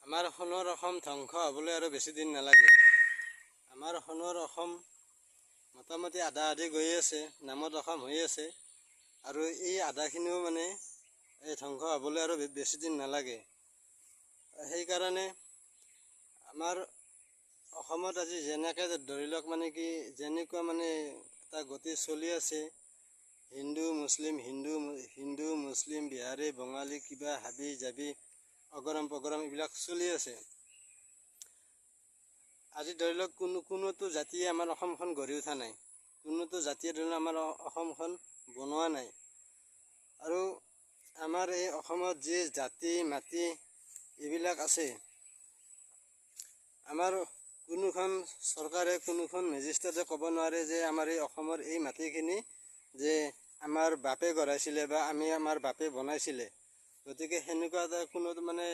আমাৰ সোণৰ অসম ধ্বংস হ'বলৈ আৰু বেছি দিন নালাগে। আমাৰ সোণৰ অসম মোটামুটি আধা আধি গৈ আছে, নামত অসম হৈ আছে আৰু এই আধাখিনিও মানে এই ধ্বংস হ'বলৈ আৰু বেছি দিন নালাগে। সেইকাৰণে আমাৰ অসমত আজি যেনেকৈ ধৰি লওক মানে কি যেনেকুৱা মানে এটা গতি চলি আছে, হিন্দু মুছলিম, হিন্দু হিন্দু মুছলিম, বিহাৰী বঙালী, কিবা হাবি জাবি অগৰম পগৰম এইবিলাক চলি আছে। আজি ধৰি লওক কোনোটো জাতিয়ে আমাৰ অসমখন গঢ়ি উঠা নাই, কোনোটো জাতিয়ে ধৰি লওক আমাৰ অসমখন বনোৱা নাই। আৰু আমাৰ এই অসমত যি জাতি মাটি এইবিলাক আছে, আমাৰ কোনোখন চৰকাৰে, কোনোখন মেজিষ্ট্ৰেটে ক'ব নোৱাৰে যে আমাৰ এই অসমৰ এই মাটিখিনি যে আমাৰ বাপে গঢ়াইছিলে বা আমি আমাৰ বাপে বনাইছিলে। গতিকে সেনেকুৱা এটা কোনো মানে